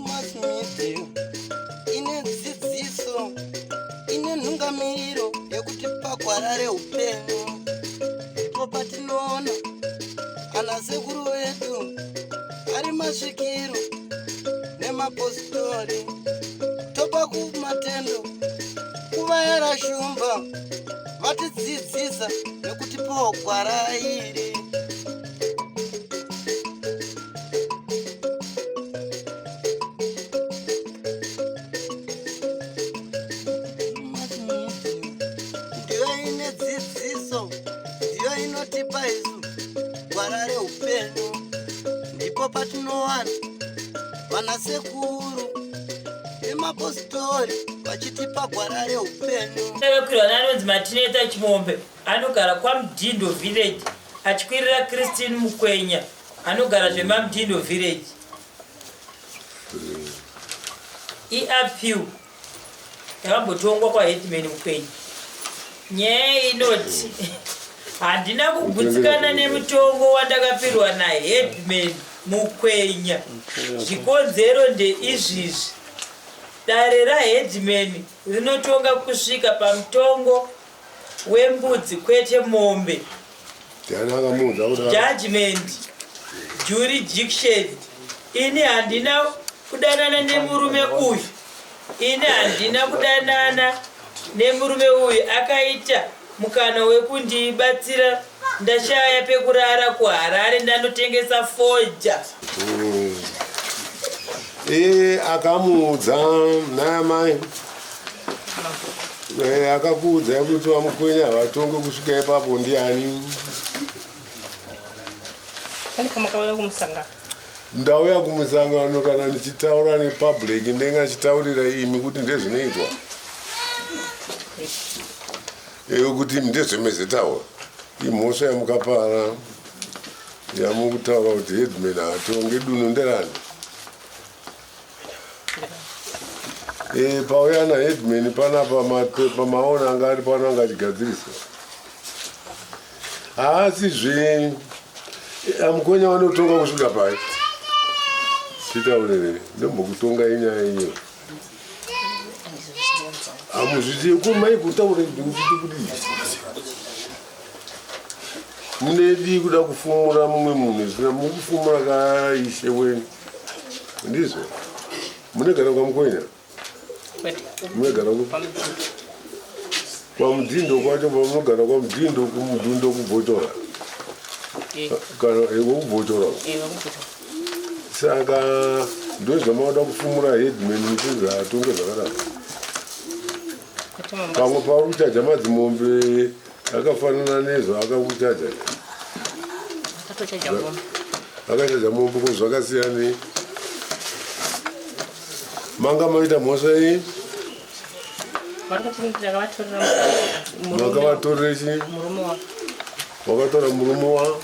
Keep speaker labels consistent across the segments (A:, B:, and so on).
A: Mass media ine dzidziso, ine nhungamiriro yekuti pagwara reupenyu ndipo patinoona ana sekuru vedu ari masvikiro nemapositori, topa kumatendo kuvayera shumba vatidzidzisa nekutipawo gwara iri. Ndiyo ine dzidziso, ndiyo inotipa isu gwara reupenyu, ndipo patinowana vanasekuru nemapositori vachitipa gwara reupenyu.
B: Akakwirwa neanonzi Matineta Chimombe anogara kwaMudhindo Village achikwirira Christine Mukwenya anogara zveMamudhindo Village. Iappeal yakambotongwa kwaHeadman Mukwenya. Nyaya inoti handina kugutsikana nemutongo wandakapirwa naHeadman Mukwenya. Zvikonzero ndeizvizvi. Dare raHeadman rinotonga kusvika pamutongo wembudzi kwete mombe.
C: Ndiani akamuudza kudaro?
B: Judgment jurisdiction. Ini handina kudanana nemurume uyu. Ini handina kudanana nemurume uyu, akaita mukana wekundibatsira ndashaya pekurara kuHarare ndanotengesa foja.
C: Akamuudza naamai akakuudzai kuti vaMukwenya havatonge kusvika ipapo ndiani?
D: Pane pamakauya kumusangano?
C: Ndauya kumusangano kana ndichitaura nepublic ndenge achitaurira imi kuti ndezvinoitwa kuti ndezvemezetaura. Imhosva yamukapara yamukutaura kuti headman hatonge dunhu nderani. Pauya naheadman panapa, mapepa maona anga ari pano anga achigadziriswa, haasi zve amukonya vanotonga kusvika pai? Titaurere, ndombokutonga inyaya iyo hamuzvizivi ko mai kutaura kuti kudii munedii kuda kufumura mumwe munhu zvisina mukufumura kaishe wenyu. Ndizvo munegara kwaMukwenya?
D: Kwete.
C: Munegara ku kwaMudhindo kwacho, pamunogara kwaMudhindo, kuMudhundo, kuBhotora? Kana wekuBhotora?
D: WekuBhotora.
C: Saka ndozvamauda kufumura headman muchinzi atonge zvakadaro?
D: Kwete, mambo.
C: Pamwe pauri kuchaja madzimombe akafanana nezvaakakuchaja.
D: Akatochaja mombe.
C: Akachaja mombe, ko zvakasiyanei? Manga maita mhosva iyi?
D: Vari kuti ndakavatorera murume.
C: Makavatorere chii?
D: Murume wa
C: Wakatora murume wa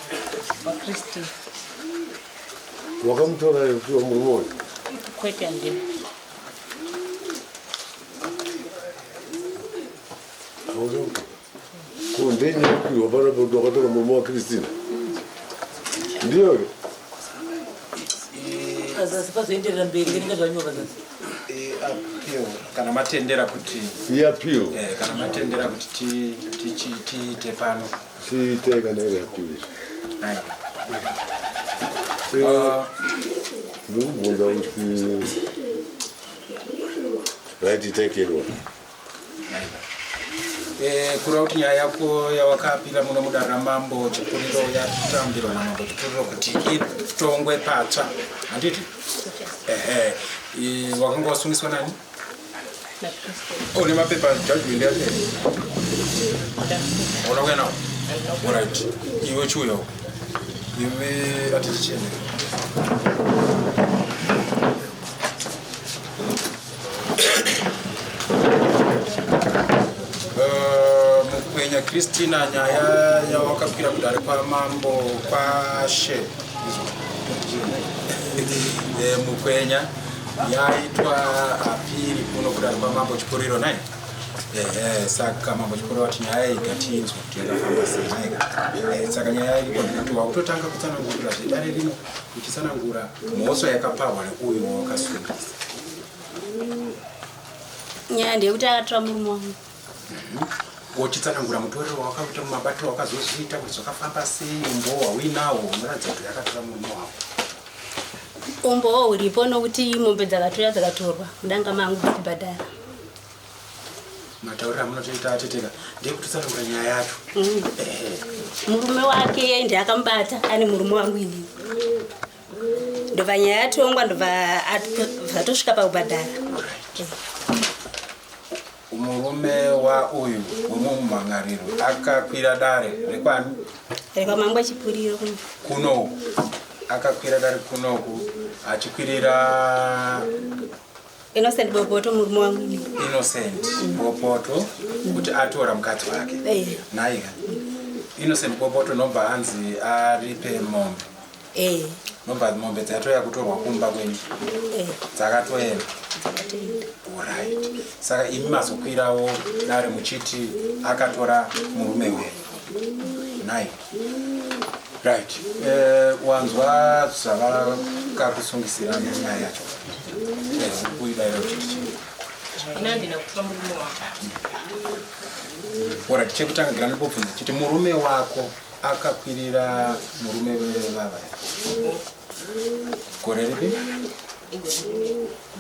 D: waChristine.
C: Wakamutora kuwa murume uyu?
D: Kwete, handina.
C: Ko ndenyaya pano kuti wakatora murume waChristina, ndiyoyo?
B: Pazasi pazoenderera mberi ngenenge zvanyorwa zasi.
E: Appeal, kana matendera kuti
C: Iappeal.
E: Kana matendera kuti tiite pano.
C: Chiitai kana iri appeal.
E: Aiwa.
C: Ndikubvunza kuti, right, itekerwa.
E: Kureva kuti nyaya yako yawakapira muno mudare raMambo Chipuriro yatambirwa naMambo Chipuriro kuti itongwe patsva, handiti? Ehe. Wakanga wasungiswa nani? Une mapepa judgment yacho? Una kuya nawo? Alright, iwe chiuyawo, iwe atichichene. Mukwenya Christina, nyaya yawakakwira kudare kwamambo kwashe Mukwenya yaitwa appeal kuno kudare kwamambo Chipuriro nai. Ehe, saka mambo chikoro vati nyaya iyi ngatiinzwe kuti yakafamba sei naika. Saka nyaya iripo ndekuti wakutotanga kutsanangurira zvedare rino uchitsanangura mhosva yakaparwa neuyu wawakasungisa.
F: Nyaya ndeyekuti akatora murume wangu.
E: Wochitsanangura mutorero wawakaita, mumabatiro wakazozviita, kuti zvakafamba sei, umbowo hwauinawo unoratidza kuti yakatora murume wako.
F: Umbowo huripo nokuti mombe dzakatora dzakatorwa mudanga mangu dzichibhadhara.
E: Matauriro amunotoita ateteka ndekutotsanangura nyaya yacho.
F: Murume wake ndiye akamubata ane murume wangu inini. Ndobva nyaya yatongwa, ndobva zvatosvika pakubhadhara.
E: Murume wauyu wemumhangariro akakwira dare rekwani?
F: Rekwamangwa Chipuriro.
E: Kunoku akakwira dare kunoku achikwirira
F: Innocent Bopoto, murume wangu inini.
E: Innocent Bopoto, kuti atora mukadzi wake. Naika Innocent Bopoto nobva anzi aripe mombe. Nobva mombe dzatoya kutorwa kumba kwenyu. Dzakatoenda.
F: Dzakatoenda.
E: Alright, saka imi mazokwirawo dare muchiti akatora murume wenyu nai? Right. Wanzwa zvavakakusungisira nenyaya yacho. Kuidaira uchiti chii?
D: Ini handina kutora murume wangu.
E: Alright, chekutanga gira ndibobvunza chiti murume wako akakwirira murume wevava gore ripi?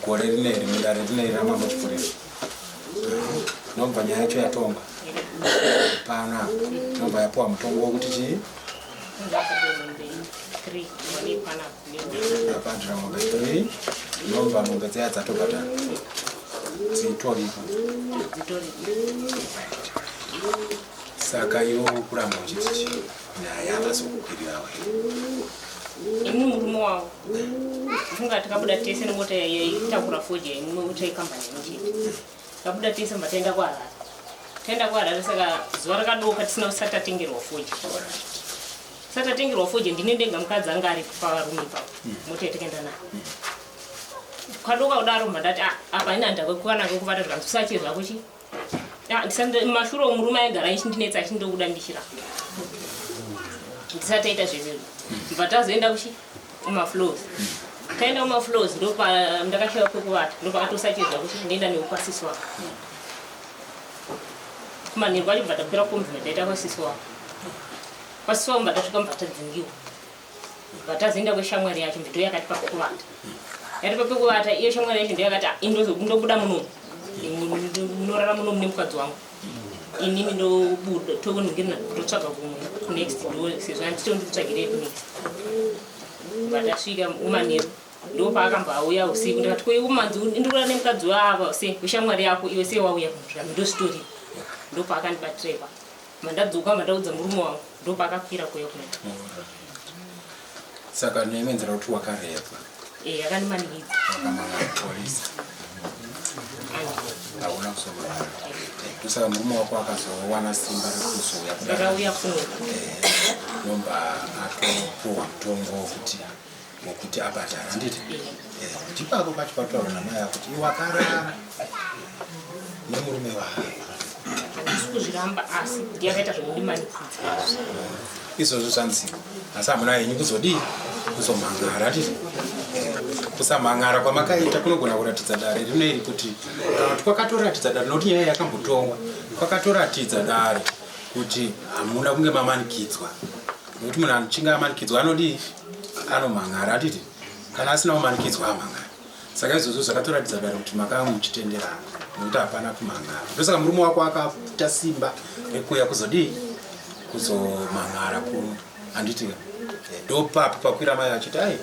E: Gore rineri mudare rineri ramambo Chikuriro. Nobva nyaya yacho yatongwa pano apa, nobva yapiwa mutongo wekuti chii?
D: Ndakabhadhara mombe 3 wane panapa ne
E: Abhadhara mombe 3, nobva mombe dziya dzatobhadhara dzitoripo?
D: Dzitori.
E: Saka iwe uri kuramba uchiti chii, nyaya yavazokukwirirawo here?
D: Ini murume wangu funga takabuda tese nemota yaitakura fodya, mota yekambani inochete. Takabuda tese, mba taenda kuHarare. Taenda kuHarare, saka zuva rakadoka tisina kusati tatengerwa fodya. Tisati tatengerwa fodya, ndine ndega, mukadzi anga ari pavarume ipapo, mota yatakaenda nayo. Kwadoka kudaro, mba ndati, "Ah, apa ina ndakakwana kwekuvata." Zvikanzi, "Usache zvako chi." Ah, mashure umu murume aigara achindinetsa, achindokuda ndichiramba ndisati taita zvezvo. Bva tazoenda kuchi kumafloors. Taenda kumafloors, ndopa ndakashayiwa pekuvata, ndopakatosachezva kuti ndoenda nekwasisi wako kumanheru kwacho. Bva takwira kombi, ndaita kwasisi wako. Kwasisi wako mba tasvika, mba tadzingiwa. Bva tazoenda kweshamwari yacho, ndo yakatipa pekuvata. Yatipa pekuvata iyo shamwari yacho, ndo yakati, "Ah, ndobuda munomu, munorara munomu nemukadzi wangu, inini ndobuda, toningirina totsvaga kumwe kunext door, sezvo handitondikutsvagirei kunext." Bva tasvika umanheru, ndopaakamba auya usiku. Ndikati, "Ko umanzi ndikurara nemukadzi wava se weshamwari yako, iwe sei wauya kuno?" Ndositori ndopaakandibatira ipapo. Mandadzoka, mandaudza murume wangu, ndopaakakwira kuuya kuno.
E: Saka neimwe nzira kuti wakarepwa?
D: E, akandimanikidza.
E: Wakamangara polisi? Hauna kuzomangara. Ndosaka murume wako akazowana simba rekuzouya kudare.
D: Ndakauya kuno.
E: Nomba atopuwa mutongo wokuti abhadhara, handiti? Ndipapo pacho pataura namai ako kuti iwe wakarara nemurume wako.
D: Handisi kuzviramba, asi ndiye akaita zvekundimanikidza.
E: Izvozvo zvanziwa, asi hamuna henyu kuzodii, kuzomhangara, handiti? Kusamhangara kwamakaita kunogona kuratidza dare rino iri kuti, kana kuti kwakatoratidza dare, nokuti nyaya yakambotongwa, kwakatoratidza dare kuti hamuna kunge mamanikidzwa, nokuti munhu achinge amanikidzwa anodii? Anomhangara, handiti? Kana asina kumanikidzwa amhangara. Saka izvozvo zvakatoratidza dare kuti makanga muchitenderana, nokuti hapana kumhangara. Ndosaka murume wako akaita simba rekuuya kuzodii, kuzomhangara kuno, handiti? Ndopapo pakwira mai vachiti, "Ai,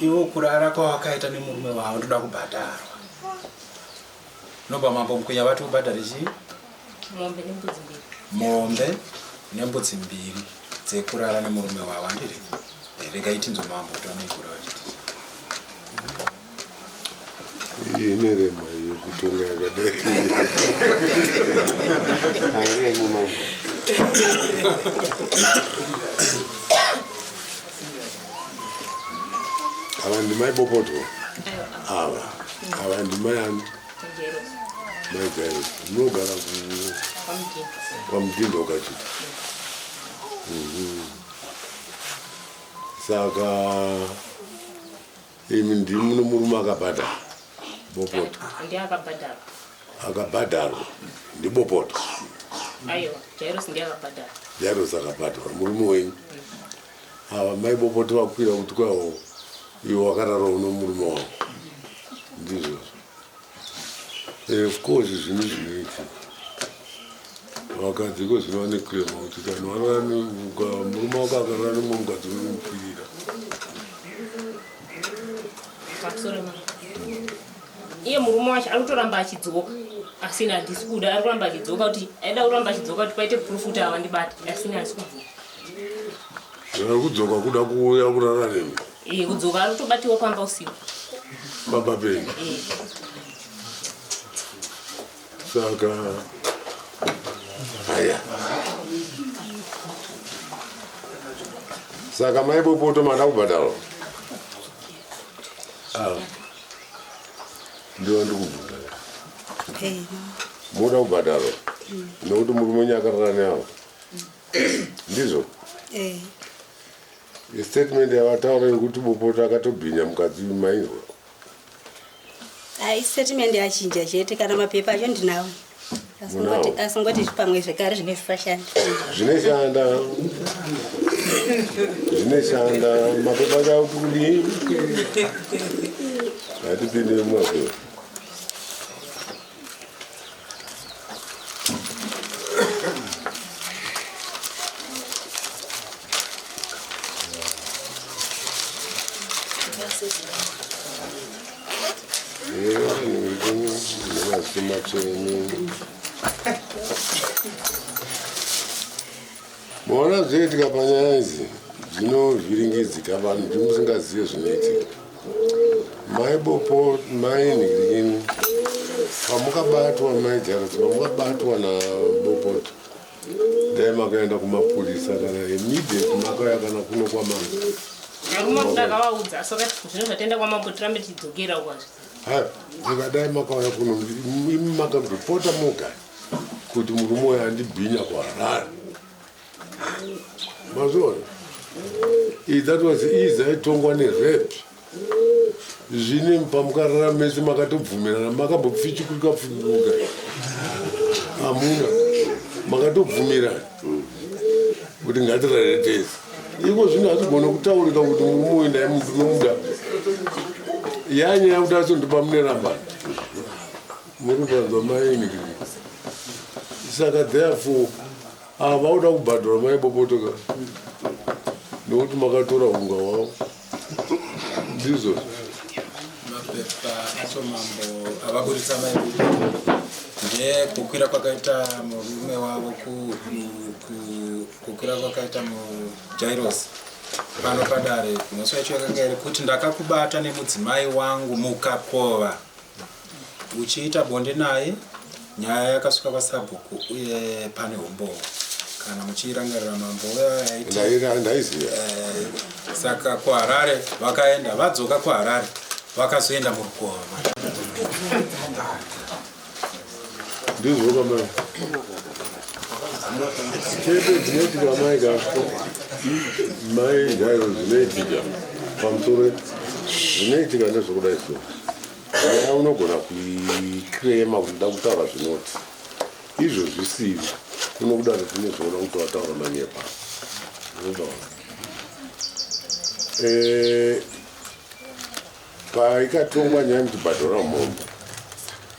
E: iwo kurara kwawakaita nemurume wavo, ndoda kubhadharwa." Nobva mambo Mukwenya vati ubhadhare chii?
D: Mombe nembudzi mbiri.
E: Mombe nembudzi mbiri dzekurara nemurume wavo, handiti? Regai tinzwe mambo kuti vanoikura vachiti.
C: Inerema iyo kutonga yakadai, hairemi mambo. Ava ndimai Bopoto, ava ndimai ani?
D: Jerosi.
C: Mai Jairus, munogara kwamudhindo wakachita. Saka imi ndimi muno murume akabhadhara Bopoto.
D: Ndiye akabhadhara.
C: Akabhadharwa ndiBopoto.
D: Aiwa, Jairus ndiye akabhadhara.
C: Jairus akabhadharwa murume wenyu. Ava mai Bopoto vakwira kuti kwawo iwe wakararawo nomurume wako. Ndizvozvo. Of course zvinhu zvinoitika. Vakadzi ko zvino vane claim kuti kana varara murume wako akarara nemumwe mukadzi unomukwirira.
D: Pamusoro mama. Iye murume wacho ari kutoramba achidzoka asi ini handisi kuda, ari kuramba achidzoka kuti aida kuramba achidzoka kuti paite proof kuti avandibate asi ini handisi kubvuma.
C: Ari kudzoka kuda kuuya kurara nemi.
D: Eh, kudzoka ari kutobatiwa pamba usiku.
C: Baba penyu.
D: Eh.
C: Saka aya. Saka mai Bopoto mada kubhadharwa. Ah. Ndiwo ndikubvunza.
F: Eh.
C: Moda kubhadharwa. Nokuti murume wenyu akarara neavo. Ndizvo?
F: Eh.
C: Statement yavataura yekuti Bopoto akatobhinya mukadzi mainzwa.
F: Ai, statement yachinja chete, kana mapepa acho ndinawo.
C: Munawo?
F: Asingoti pamwe zvekare zvine zvifashanda.
C: Zvinoshanda. Zvinoshanda mapepa acho akuti kudii? Hatipinde mumapepa. Maona zvinoitika panyaya idzi zvinovhiringidzika vanhu ndimusingazive zvinoitika. Mai Bopo, mai Nhirikini, pamukabatwa mai Jarosi, pamukabatwa naBopoto, dai makaenda kumapurisa kana immediate makauya kana kuno kwamambo.
D: Varume vakuda akavaudza asi vakati zvino zvataenda kwamambo tirambe tichidzokera ukwazvo.
C: Hai, ndikadai makauya kuno imi makaripota moga kuti murume uyu andibhinya kuHarare. Mazviona? That was easy, aitongwa nerape. Zvine pamukarara mese makatobvumirana, makambopfichukuka pfichukuka. Hamuna. Makatobvumirana kuti ngatirare tese. Iko zvino hazvigone kutaurika kuti murume uyu ndaimuda. Yanyaya kuti azondipa mune rambana. Muri kuvanzwa maini. Saka therefore ava vakuda kubhadhara mai Bopoto ka nekuti makatora hunga hwavo. Ndizvo.
E: Mapepa acho mambo avaburitsa mai Bopoto ndekukwira kwakaita murume wavo kukwira kwakaita muJairos pano padare. Mhosva yacho yakanga iri kuti ndakakubata nemudzimai wangu mukakova uchiita bonde naye. Nyaya yakasvika kwasabhuku uye pane umbowo kana muchirangarira mambo uya yaiti
C: Ndaiziva.
E: Saka kuHarare vakaenda, vadzoka kuHarare vakazoenda murukova.
C: Ndizvo kamai. Chete dzinoitika mai ka mai Jairo, zvinoitika pamusoro zvinoitika ndezvokudai so. Nyaya unogona kuiclaima kuti nda kutaura zvinoti izvo zvisiri kuno kudaro tinozviona kuti wataura manyepa. Unoona? Paikatongwa nyaya muchibhadhara mombe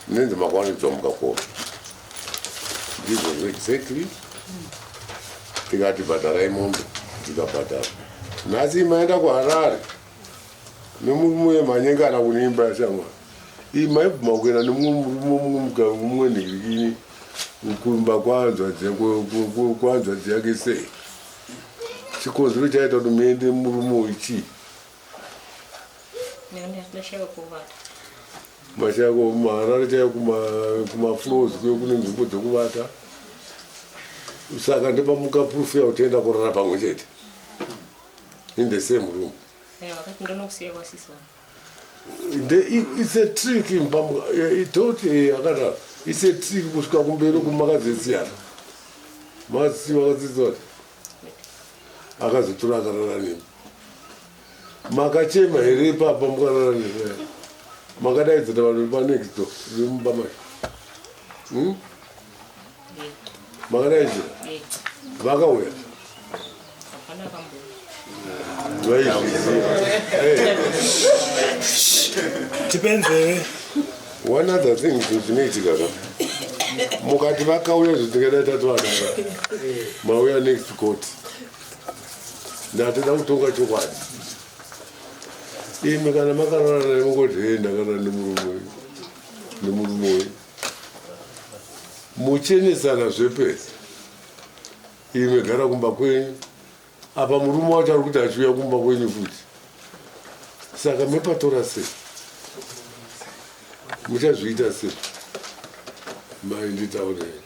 C: munenzi makwanidzwa mukakova, ndizvozvo exactly. Tikati bhadharai mombe, tikabhadhara. Nhasi maenda kuHarare nemurume wemhanyengana kune imba yashamwari iyi, maibvuma kuenda nemumwe murume, mumwe mumwe nhirikini kumba kwahanzvadzi yake. Sei? Chikonzero chaita kuti muende murume uyu chii?
D: Ndashaya kuvata.
C: Mashako muHarare chaiyo, kumafloors kuyo kune nzvimbo dzekuvata. Saka ndepamuka proof yautienda kurara pamwe chete in the same room?
D: Aiwa, akati ndonokusiya kwasisi wangu.
C: It's a trick. Itoti akadaro. It's a trick kusvika kumberi uku makazosiyana. Makasiwa kuti akazotora akarara nemi. Makachema here ipapa mukarara nemi? Makadaidzira vanhu vepanext door vemumba macho. Makadaidzira? Vakauya? Vaizviziva.
G: Tipe nzeve.
C: One other thing zvinoitika ka mukati vakauya zvitingadai tatovadara mauya next court ndatoda kutonga chokwadi imi kana makarara naye mungoti he ndakarara nemurume nemurume uyu muchenesana zvepese imi gara kumba kwenyu apa murume wacho ari kuti achiuya kumba kwenyu futi saka mepatora sei muchazviita sei mai nditaurei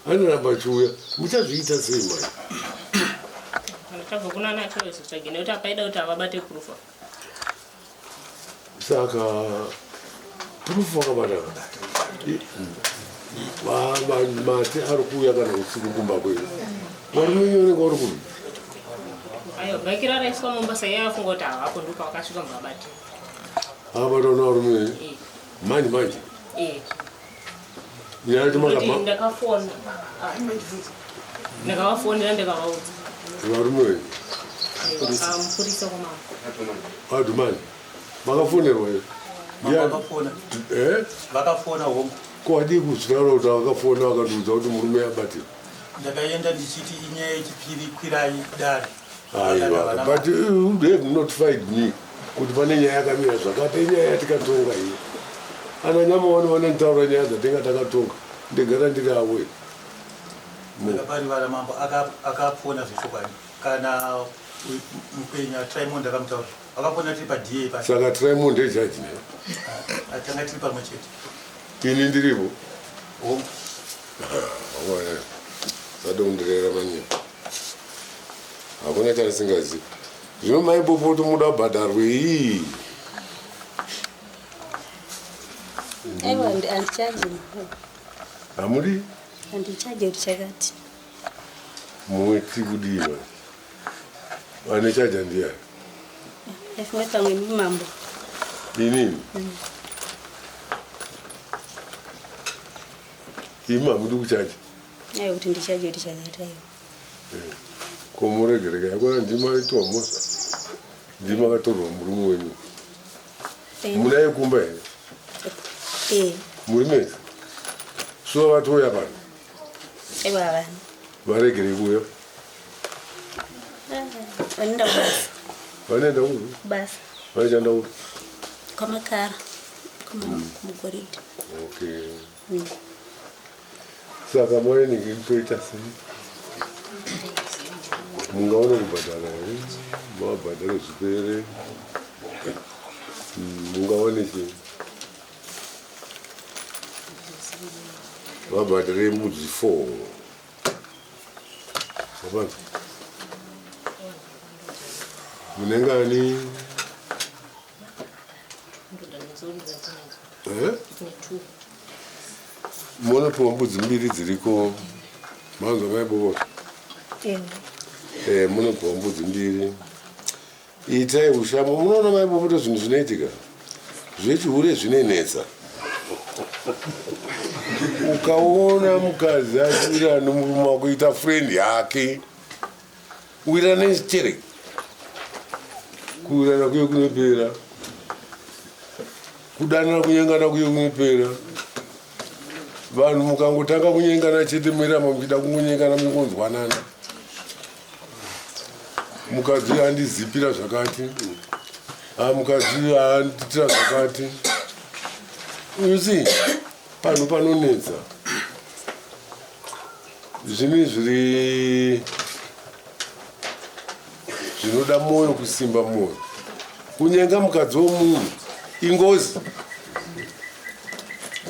C: anoramba achiuya muchazviita sei mai
D: Kana tabva kuna ana acho nekuti apaida kuti avabate proof.
C: Saka proof wakabata mati ari kuuya kana usiku kumba kwenyu varume venyu vanenge vari kupi?
D: Aiwa, bhakira raiswa mumba saiye afunga kuti havapo ndipo pakasvika mubabati.
C: Akabatwa nevarume venyu manje manje nyaya yacho makabva
D: Ndakafona. Ndakavafonera ndikavaudza.
C: Varume venyu
D: Mupurisa kwamambo.
C: Adhumani makafonerwa here?
H: Vakafona.
C: Eh?
H: Vakafona hongu.
C: Ko adii kuzvitaura kuti vakafona vakandiudza kuti murume abatirwa?
H: Ndakaenda ndichiti inyaya yechipiri kwirai dare.
C: Aiwa, but you would have notified me kuti pane nyaya yakamira zvakati, inyaya yatikatonga iyi. Ana nyama vano vanonditaura nyaya dzatinga takatonga, ndegara ndiri awe.
H: Ndakaparivara mambo akafona zvechokwadi. Kana mukwenya Trimond akamutaura. Akafona tiri paDA pa.
C: Saka Trimond ejaji ne?
H: Tanga tiri pamwe chete.
C: Ini ndiripo.
H: Hongu.
C: Sade kundirera manyika. Hakuna chandisingazivi. Zvino maipopo kuti muda kubhadharwei?
F: Aiwa, handichaji.
C: Hamudi?
F: Handichaji kuti chakati.
C: Muti kudii manje? Ane chaja ndiyani?
F: Ndafunga pamwe mambo.
C: Inini? Imi hamudi kuchaja?
F: Aiwa, kuti ndichaji kuti chakati aiwa.
C: Ko muregereka yakona ndima aitwa mhosva. Ndima akatorwa murume wenyu. Munaye kumba here?
F: Eh.
C: Muri mese? Suva vatouya pano?
F: Aiwa havana.
C: Varegere kuuya.
F: Vanoenda kubasa.
C: Vanoenda kupi?
F: Kubasa.
C: Vanoshanda kupi?
F: Kwamakara. Kumugoridhe.
C: Okay. Saka mainenge kutoita sei? Mungaona kubhadhara here? Mavabhadhare zvipere. Mungaone chii? Vabhadhare mbudzi 4. Hapana. Munengani? Eh? Munopiwa mbudzi mbiri dziriko. Manzwa mai Bobo? Eh, munopiwa mbudzi mbiri. Itai ushamo. Munoona mai Bobo kuti zvinhu zvinoitika. Zvechihure zvinenetsa. Ukaona mukadzi achiwirana nomurume wako ita friend yake. Wirana chere. Kuwirana kuye kunopera. Kudanana kunyengana kuye kunopera. Vanhu mukangotanga kunyengana chete moiramba muchida kungonyengana mungonzwanana. Mukadzi andizipira zvakati. Mukadzi anditira zvakati. You see, panhu panonetsa. Zvinhu zviri zvinoda mwoyo kusimba mwoyo. Kunyenga mukadzi womunhu ingozi.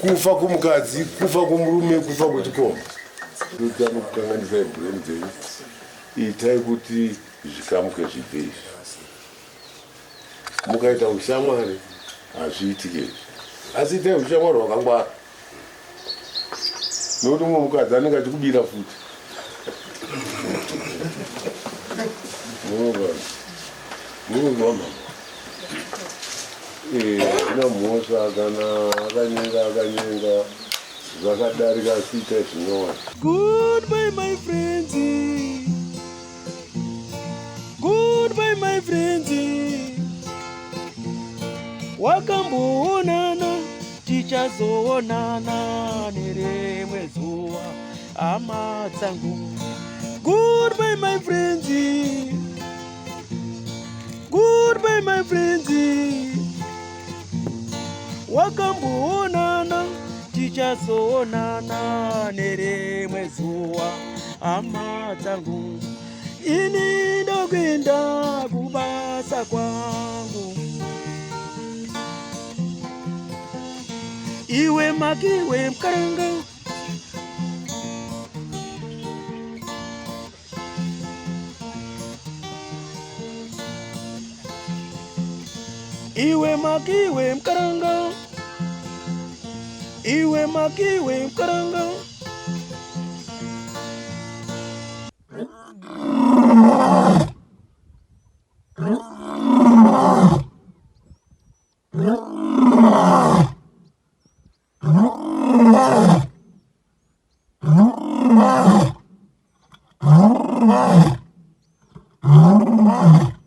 C: Kufa kumukadzi, kufa kumurume, kufa kwechikomba. Kutanga kukanganisai brain dzenyu. Itai kuti zvikamuke zvibve izvi. Mukaita ushamwari hazviitike izvi. Asi itai ushamwari hwakangwara nokuti umwe mukadzi anenge achikubira futi. Munonzwa mama? Hazvina mhosva kana akanyenga akanyenga zvakadarika asi itai zvinyowani.
G: Goodbye my friends. Goodbye my friends. Wakamboonana tichazoonana nerimwe zuva hama dzangu. Goodbye my friends. Goodbye my friends. Wakamboonana tichazoonana nerimwe zuva hama dzangu. Ini ndokuenda kubasa kwangu. Iwe makiwe mkaranga. Iwe makiwe mkaranga. Iwe makiwe mkaranga.